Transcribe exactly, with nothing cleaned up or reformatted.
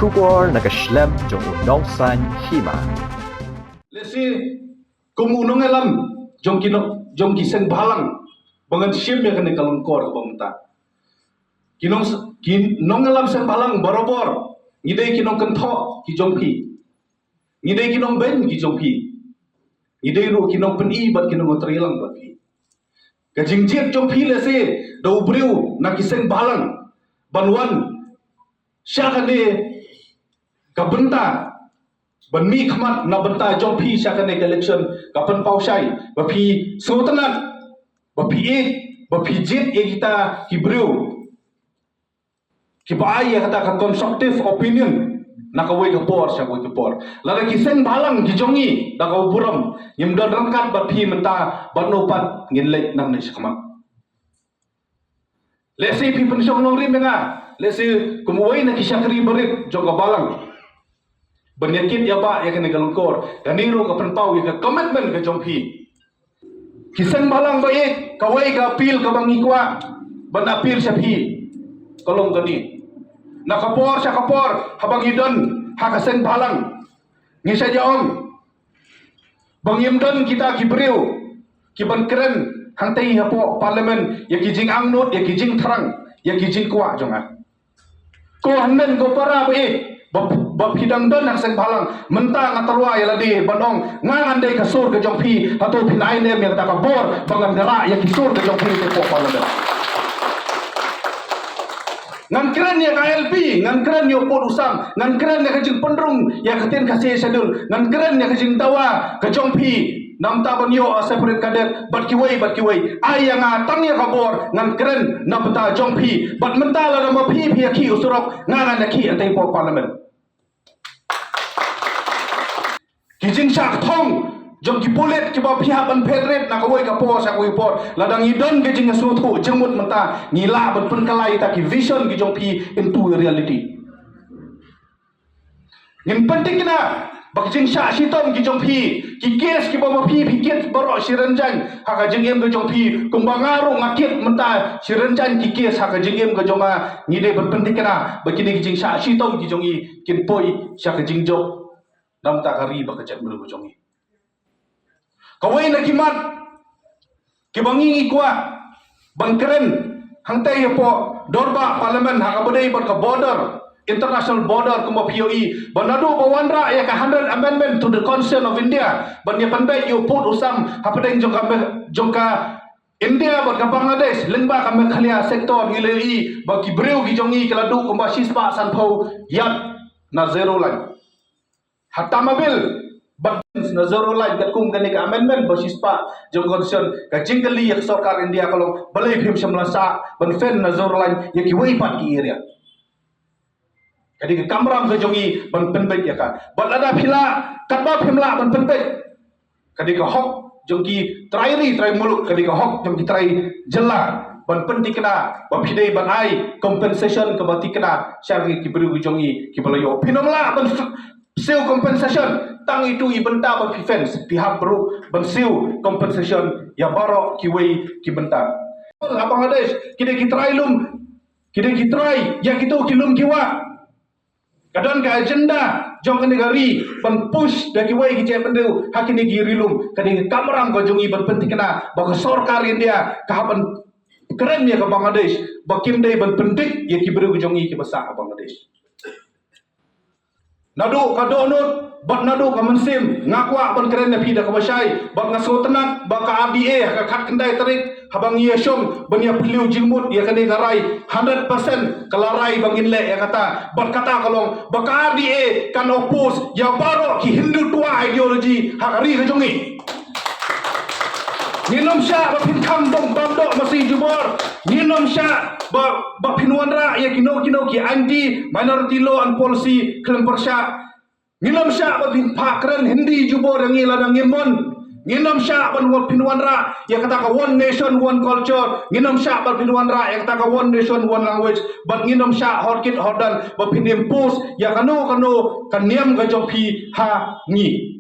Khubor na ka shlem jong u nongsan hima. Lehse kum u nongïalam jong ki no-, jong ki seng bhalang ba ngan shim ïa kane ka lyngkor kaba mynta. Ki nong, ki nongïalam seng bhalang barabor ngi dei ki nongkynthoh ki jong phi. Ngi dei ki nongbeiñ ki jong phi. Ngi dei ruh ki nongpyni bad ki nongtrei lang bad phi. Ka jingjied jong phi lehse da u briew na ki seng bhalang ban wan sha kane ka bynta, ban mihkhmat na bynta jong phi sha kane ka election, ka pynpaw shai ba phi sngewtynnat, ba phi ïeit, ba phi jied ïa kita ki briew kiba ai ïa kata ka constructive opinion na kawei ka por sha kawei ka por. Lada ki seng bhalang ki jong ngi da ka burom ngim don ryngkat bad phi mynta, bad no pat ngin leit nangne shakhmat. Lehse phi pynshong nongrim ïa nga, lehse kum uwei na ki shakri barit jong ka balang ban ïa kit ïa bah ïa kane ka lyngkor. Kane ruh ka pynpaw ïa ka commitment ka jong phi. Ki seng bhalang ba ïeit, kawei ka appeal kaba ngi kwah ban appeal sha phi ka long kane. Na ka por sha ka por haba ngi don ha ka seng bhalang, ngi sa ïa ong ba ngim don kita ki briew ki ban kren hangtei hapoh parliament ïa ki jingangnud, ïa ki jingthrang, ïa ki jingkwah jong nga. Ko hynmen ko para ba ïeit, ba, ba phi dang don ha ka seng bhalang, mynta nga tyrwa ïa lade ban ong nga ngan dei ka sur ka jong phi. Hato phin ai ne em ïa kata ka bor ba ngan rah ïa ki sur ka jong phi hapoh parliament? Ngan kren ïa ka I L P, ngan kren ïa u pud u sam, ngan kren ïa ka jingpynrung ïa ka ktien Khasi Schedule, ngan kren ïa ka jingdawa ka jong phi na bynta ban ïoh separate cadet bad kiwei bad kiwei. Ai ïa nga tang ïa ka bor, ngan kren na bynta jong phi. Bad mynta lada ma phi phi ïakhih u surok, nga ngan ïakhih hangtei hapoh parliament. Ki jingshah kthong jong ki pulit kiba phi hap ban phet rit na kawei ka por sha kawei ka por. Lada ngi don ka jingsngewthuh jingmut mynta, ngi lah ban pynkylla ïa kita ki vision ki jong phi into a reality. Ngin pynthikna ba ki jingshah shitom ki jong phi, ki case kiba ma phi phi kit baroh shi rynjang ha ka jingim ka jong phi, kumba nga ruh nga kit mynta shi rynjang ki case ha ka jingim ka jong nga. Ngi dei ban pynthikna ba kine ki jingshah shitom ki jong ngi kin poi sha ka jingjop na bynta ka ri bad ka jaitbynriew ka jong ngi. Kawei na ki mat kiba ngi ngi kwah ban kren hangtei hapoh dorbar parliament ha kaba dei bad ka border, international border, kumba phi ïohi ba naduh ba wanrah ïa ka hundred amendment to the Constitution of India ban ïa pynbeit ïa u pud u sam hapdeng jong ka me-, jong ka India bad ka Bangladesh lyngba ka Meghalaya sector, ngi la ïohi ba ki briew ki jong ngi ki la duh kumba shispah sanphew ïat na zero line. Hatta ma bill bad na zero line katkum kane ka amendment ba shispah jong constitution, ka jingkylli ïa ka sorkar India ka long balei phim shym la sah ban fence na zero line ïa kiwei pat ki area. Ka dei ka kamram ka jong ngi ban pynbeit ïa ka. Bad lada phi lah, katba phim lah ban pynbeit, ka dei ka hok jong ki trai ri trai muluk, ka dei ka hok jong ki trai jylla ban pynthikna ba phi dei ban ai compensation kaba thikna sha ki briew ki jong ngi kiba la ïoh. Phin ym lah ban siew compensation tang ïa itu i bynta ba phi fence, phi hap ruh ban siew compensation ïa baroh kiwei ki bynta. Ha Bangladesh ki dei ki trai lum, ki dei ki trai ïa kito ki lum ki wah. Ka don ka agenda jong kane ka ri ban push da kiwei ki jaitbynriew ha kine ki ri lum. Ka dei ka kamram ka jong ngi ban pynthikna ba ka sorkar India ka hap ban kren ïa ka Bangladesh ba kim dei ban pyndik ïa ki briew ki jong ngi kiba sah ha Bangladesh. Naduh ka dohnud bad naduh ka mynsiem nga kwah ban kren ïa phi da kaba shai, bad nga sngewtynnat ba ka R D A ha ka khatkhyndai tarik haba ngi ïashong ban ïa phylliew jingmut ïa kane ka rai, hundred percent ka la rai ba ngin leh ïa kata. Bad kata ka long ba ka R D A kan oppose ïa baroh ki Hindutva ideology ha ka ri ka jong ngi. Ngin ym shah ba phin kham dong bam doh masi jubor. Ngin ym shah ba, ba phin wanrah ïa kino kino ki anti minority law and policy khlem pyrshah. Ngin ym shah ba phin phah kren Hindi jubor ïa ngi lada ngim mon. Ngin ym shah ban wan phin wanrah ïa kata ka one nation one culture. Ngin ym shah ba phin wanrah ïa kata ka one nation one language. Bad ngin ym shah hor kit hor dan ba phin impose ïa kano kano ka niam ka jong phi ha ngi.